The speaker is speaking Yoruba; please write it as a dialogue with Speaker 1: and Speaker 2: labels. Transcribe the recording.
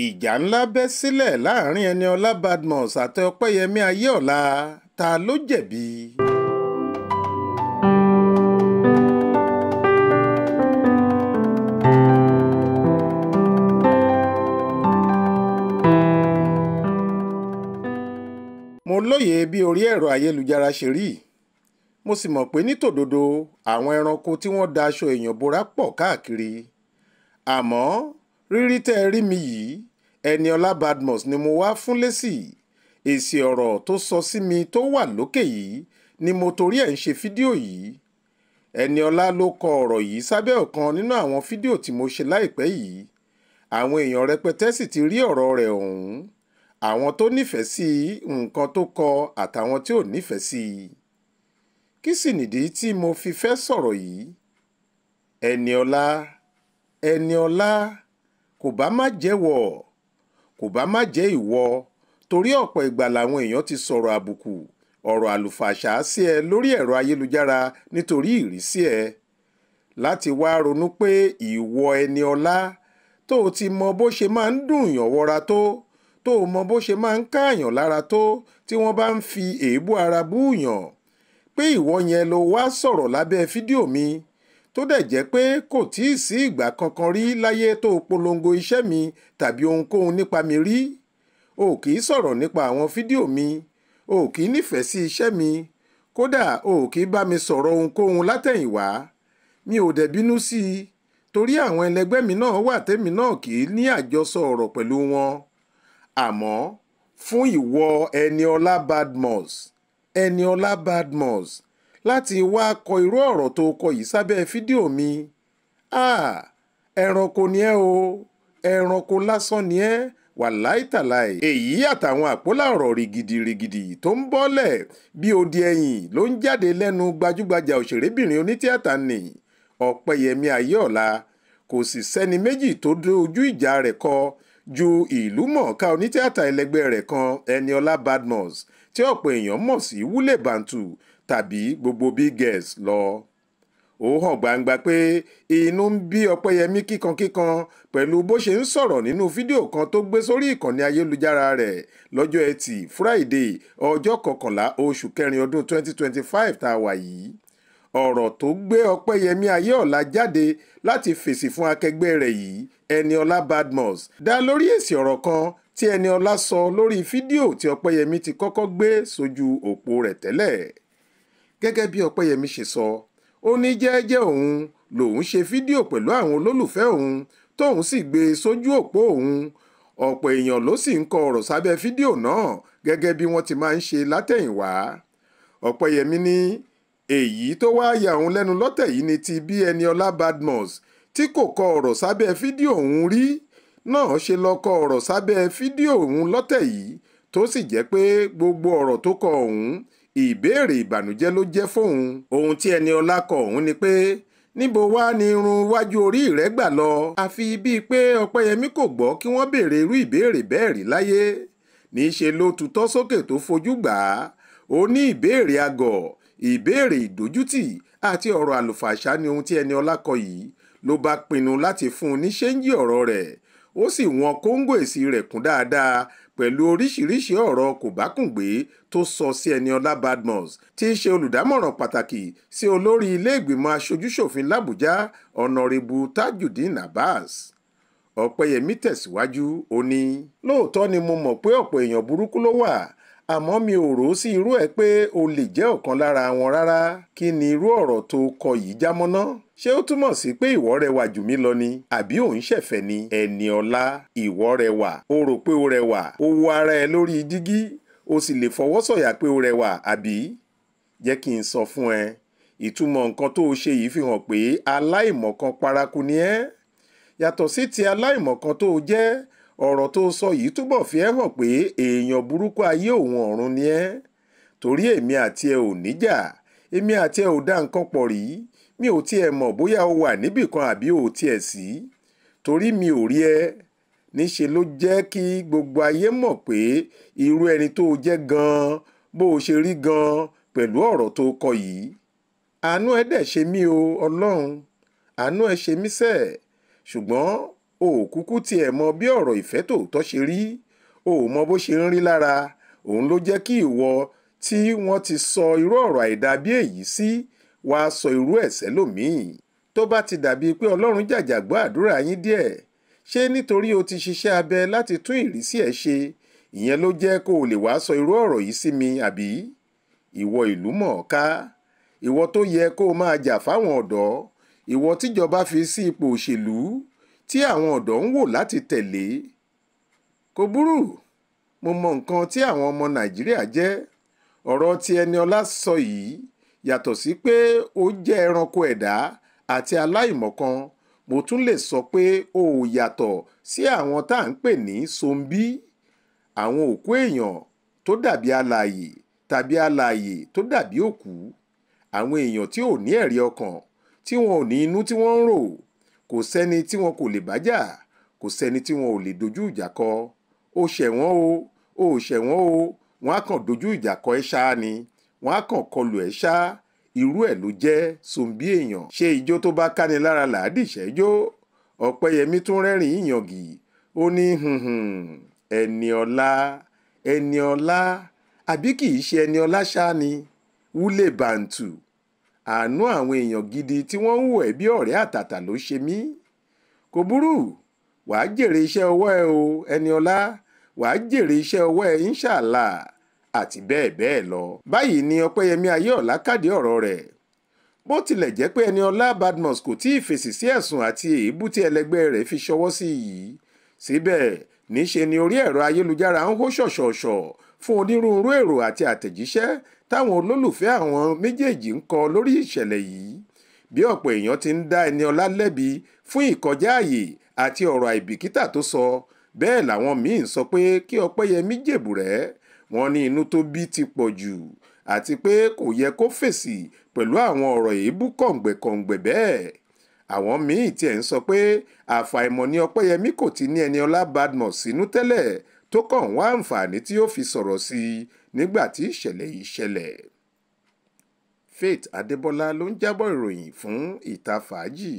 Speaker 1: Ìjà ńlá bẹ́ sílẹ̀ láàrin Ẹniọlá Badmus àti Ọpẹ́yẹmí Ayéọ̀lá, ta ló jẹ̀bi? Mo lóye bí orí ẹ̀rọ ayélujára ṣe rí, mo sì mọ̀ pé nítòdodo àwọn ẹranko tí wọ́n da aṣọ èèyàn bora pọ̀ káàkiri. Àmọ́ rírí tẹ́ ẹ rí mi yìí, Ẹniọlá Badmus ni mo wá fún lésì. Èsì ọ̀rọ̀ tó sọ sí mi tó wà lókè yìí ni mo torí ẹ̀ ń ṣe fídíò yìí. Ẹniọlá ló kọ ọ̀rọ̀ yìí sábẹ́ ọ̀kan nínú àwọn fídíò tí mo ṣe láìpẹ́ yìí. Àwọn èèyàn rẹpẹtẹ sì ti rí ọ̀rọ̀ rẹ̀ ọ̀hún, àwọn tó nífẹ̀ẹ́ sí nǹkan tó kọ àtàwọn tí ò nífẹ̀ẹ́ sí i. Kí sì nìdí tí mo fi fẹ́ sọ̀rọ̀ yìí? Ẹniọlá, Ẹniọlá, kò bá má jẹ́wọ́, kò bá má jẹ́ ìwọ, torí ọ̀pọ̀ ìgbà làwọn èèyàn ti sọ̀rọ̀ àbùkù, ọ̀rọ̀ àlùfàǹṣá sí ẹ lórí ẹ̀rọ ayélujára nítorí ìrísí ẹ. Láti wá ronú pé ìwọ Ẹniọlá tó o ti mọ bó ṣe máa ń dùn yàn wọra tó o mọ bó ṣe máa ń káàyàn lára tó tí wọ́n bá ń fi èébú ara búùyàn, pé ìwọ yẹn ló wá sọ̀rọ̀ lábẹ́ fídíò mi, tó dẹ̀ jẹ́ pé kò tíì sí ìgbà kankan rí láyé tó o polongo iṣẹ́ mi tàbí ohunkóhun nípa mi rí. O kì í sọ̀rọ̀ nípa àwọn fídíò mi, o kì í nífẹ̀ẹ́ sí iṣẹ́ mi, kódà o kì í bá mi sọ̀rọ̀ ohunkóhun látẹ̀yìnwá. Mi ò dẹ̀ bínú sí i, torí àwọn ẹlẹgbẹ́ mi náà wà tèmi náà kì í ní àjọsọ ọ̀rọ̀ pẹ̀lú wọn. Àmọ́ fún ìwọ Ẹniọlá Badmus, Ẹniọlá Badmus, láti wá kọ irú ọ̀rọ̀ tó kọ yìí sábẹ́ fídíò mi, ẹranko ni ẹ́ o, ẹranko lásán ni ẹ́, wàláìtàláì. Èyí àtàwọn àpólà ọ̀rọ̀ rìgìdìrìgìdì tó ń bọ́lẹ̀ bí odi ẹ̀yìn ló ń jáde lẹ́nu gbajúgbajà òṣèrébìnrin onítìátà nì Ọpẹ́yẹmí Ayéọ̀lá. Kò sì sẹ́ni méjì tó dojú ìjà rẹ̀ kọ ju ìlú mọ̀ọ́ká onítìátà ẹlẹgbẹ́ rẹ̀ kan Ẹniọlá Badmus tí ọ̀pọ̀ èèyàn mọ̀ sí Wúlè Bàǹtù tàbí gbogbo big girls lọ. Ó hàn gbangba pé inú ń bí Ọpẹ́yẹmí kíkankíkan pẹ̀lú bó ṣe ń sọ̀rọ̀ nínú fídíò kan tó gbé sórí ìkànnì ayélujára rẹ̀ lọ́jọ́ Ẹtì Friday ọjọ́ kọkànlá oṣù kẹrin ọdún 2025 tá a wà yìí. Ọ̀rọ̀ tó gbé Ọpẹ́yẹmí Ayéọ̀lá jáde láti fèsì fún akẹgbẹ́ rẹ̀ yìí Ẹniọlá Badmus dá lórí èsì ọ̀rọ̀ kan tí Ẹniọlá sọ lórí fídíò tí Ọpẹ́yẹmí ti kọ́kọ́ gbé sójú òpó rẹ̀ tẹ́lẹ̀. Gẹ́gẹ́ bí Ọpẹ́yẹmí ṣe sọ, ó ní jẹ́ẹ́jẹ́ òun lòun ṣe fídíò pẹ̀lú àwọn olólùfẹ́ òun tóun sì gbé e sójú òpó òun. Ọ̀pọ̀ èèyàn ló sì ń kọ ọ̀rọ̀ sábẹ́ fídíò náà gẹ́gẹ́ bí wọ́n ti máa ń ṣe látẹ̀yìnwá. Ọpẹ́yẹmí ní èyí tó wá ya òun lẹ́nu lọ́tẹ̀ yìí ni ti bí Ẹniọlá Badmus tí kò kọ ọ̀rọ̀ sábẹ́ fídíò òun rí náà ṣe lọ kọ ọ̀rọ̀ sábẹ́ fídíò òun lọ́tẹ̀ yìí, tó sì jẹ́ pé gbogbo ọ̀rọ̀ tó kọ òun ìbéèrè ìbànújẹ́ ló jẹ́ fóun. Ohun tí Ẹniọlá kọ òun ni pé níbo wá ni irun wájú orí rẹ̀ gbà lọ, àfi bíi pé Ọpẹ́yẹmí kò gbọ́ kí wọ́n béèrè irú ìbéèrè bẹ́ẹ̀ rí láyé. Níṣe ló tutọ́ sókè tó fojú gbà á. Ó ní ìbéèrè àgọ̀, ìbéèrè ìdójútì àti ọ̀rọ̀ àlùfàǹṣá ni ohun tí Ẹniọlá kọ yìí ló bá pinnu láti fún un ní ṣéńjì ọ̀rọ̀ rẹ̀. Ó sì wọn kóńgò èsì rẹ̀ kún dáadáa pẹ̀lú oríṣiríṣi ọ̀rọ̀ kòbákùngbé tó sọ sí Ẹniọlá Badmus tí í ṣe olùdámọ̀ràn pàtàkì sí olórí ilé ìgbìmọ̀ aṣojúṣòfin làbújá Ọ̀nàrẹ́bù Tajudeen Abbas. Ọpẹ́yẹmí tẹ̀síwájú, ó ní lóòótọ́ ni mo mọ̀ pé ọ̀pọ̀ èèyàn burúkú ló wà, àmọ́ mi ò rò ó sí irú ẹ̀ pé o lè jẹ́ ọ̀kan lára wọn rárá. Kí ni irú ọ̀rọ̀ tó kọ yìí jámọ́ ná? Ṣé ó túmọ̀ sí pé ìwọ rẹwà jù mí lọ ni? Àbí ò ń ṣẹ̀fẹ̀ ni? Ẹniọlá, ìwọ rẹwà, o rò pé o rẹwà, o wo ara ẹ lórí dígí, o sì lè fọwọ́ sọ̀yà pé o rẹwà, àbí? Jẹ́ kí n sọ fún ẹ, ìtumọ̀ nǹkan tó o ṣe yìí fi hàn pé aláìmọ̀kan paraku ni ẹ́. Yàtọ̀ sí ti aláìmọ̀kan tó o jẹ́, ọ̀rọ̀ tó sọ yìí túbọ̀ fi ẹ́ hàn pé èèyàn burúkú ayé òun ọ̀run ni ẹ́. Torí èmi àti ẹ ò níjà, èmi àti ẹ ò dá nǹkan pọ̀ rí, mi ò tiẹ̀ mọ̀ bóyá o wà níbìkan àbí o ò tiẹ̀ sí, torí mi ò rí ẹ. Níṣe ló jẹ́ kí gbogbo ayé mọ̀ pé irú ẹni tó o jẹ́ gan-an, bó o ṣe rí gan-an pẹ̀lú ọ̀rọ̀ tó kọ yìí. Àánú ẹ dẹ̀ ṣe mí o, Ọlọ́run, àánú ẹ ṣe mí sẹ́ẹ̀, ṣùgbọ́n O ò kúkú tiẹ̀ mọ bí ọ̀rọ̀ ìfẹ́ tòótọ́ ṣe rí, o ò mọ bó ṣe ń rí lára. Òun ló jẹ́ kí ìwọ tí wọ́n ti sọ irú ọ̀rọ̀ àìdá bí èyí sí wàá sọ irú ẹ̀ sẹ́lòmíì. Tó bá ti dàbíi pé Ọlọ́run jàjà gbọ́ àdúrà yín díẹ̀, ṣé nítorí o ti ṣiṣẹ́ abẹ láti tún ìrísí ẹ̀ ṣe, ìyẹn ló jẹ́ kó o lè wá sọ irú ọ̀rọ̀ yìí sí mi àbí? Ìwọ ìlú mọ̀ọ́ká, ìwọ tó yẹ kó o máa jà fáwọn ọ̀dọ́, ìwọ tíjọba fi sí ipò òṣèlú tí àwọn ọ̀dọ́ ń wò láti tẹ̀lé. Kò burú, mo mọ nǹkan tí àwọn ọmọ Nàìjíríà jẹ́. Ọ̀rọ̀ tí Ẹniọlá sọ yìí yàtọ̀ sí pé ó jẹ́ ẹranko ẹ̀dá àti aláìmọ̀kan, mo tún lè sọ pé ó yàtọ̀ sí àwọn tá à ń pè ní sọ̀ǹbí, àwọn òkú èèyàn tó dàbí alààyè tàbí alààyè tó dàbí òkú, àwọn èèyàn tí ò ní ẹ̀rí ọkàn, tí wọn ò ní inú tí wọ́n ń rò. Kò sẹ́ni tí wọn kò lè bá jà, kò sẹ́ni tí wọn ò lè dojú ìjà kọ. Ó ṣẹ̀wọ̀n o, ó ṣẹ̀wọ̀n o, wọ́n á kàn dojú ìjà kọ ẹ́ ṣáá ni, wọ́n á kàn kọlù ẹ́ ṣáá. Irú ẹ̀ ló jẹ́ sọ̀ǹbí èèyàn. Ṣé ijó tó bá káni lára làádì ṣẹ́jó? Ọ̀pẹ́yẹmí tún rẹ́rìn-ín ìyàngì. Ó ní Ẹniọlá, Ẹniọlá, àbí kì í ṣe Ẹniọlá ṣáá ni? Wúlé bàǹtù. Àánú àwọn èèyàn gidi tí wọ́n ń wò ẹ́ bí ọ̀rẹ́ àtàtà ló ṣe mí. Kò burú, wàá jèrè iṣẹ́ ọwọ́ ẹ o, Ẹniọlá, wàá jèrè iṣẹ́ ọwọ́ ẹ inṣàlá, àti bẹ́ẹ̀ bẹ́ẹ̀ lọ. Báyìí ni Ọpẹ́yẹmí Ayéọ̀lá kádìí ọ̀rọ̀ rẹ̀. Bó tilẹ̀ jẹ́ pé Ẹniọlá Badmus kò tí ì fèsì sí ẹ̀sùn àti èébú tí ẹlẹgbẹ́ rẹ̀ fi ṣọwọ́ sí yìí, síbẹ̀ níṣe ni orí ẹ̀rọ ayélujára ń hó ṣọ̀ṣọ̀ṣọ̀ fún onírúurú èrò àti àtẹ̀jíṣẹ́ táwọn olólùfẹ́ àwọn méjèèjì ń kọ lórí ìṣẹ̀lẹ̀ yìí. Bí ọ̀pọ̀ èèyàn ti ń dá Ẹniọlá lẹ́bi fún ìkọjá ààyè àti ọ̀rọ̀ àìbìkítà tó sọ, bẹ́ẹ̀ làwọn míín sọ pé kí Ọpẹ́yẹmí jèbùrẹ́. Wọ́n ní inú tó bí ti pọ̀ jù àti pé kò yẹ kó fèsì pẹ̀lú àwọn ọ̀rọ̀ èébú kọ̀ǹgbẹ̀kọ̀ǹgbẹ̀ bẹ́ẹ̀. Àwọn míín tiẹ̀ ń sọ pé àfàìmọ̀ ni Ọpẹ́yẹmí kò ti ní Ẹniọlá Badmus sínú tẹ́lẹ̀ tó kàn wá àǹfààní tí ó fi sọ̀rọ̀ sí i nígbà tí ìṣẹ̀lẹ̀ yìí ṣẹlẹ̀. Faith Adébọlá ló ń jábọ̀ ìròyìn fún Ìta Fàájì.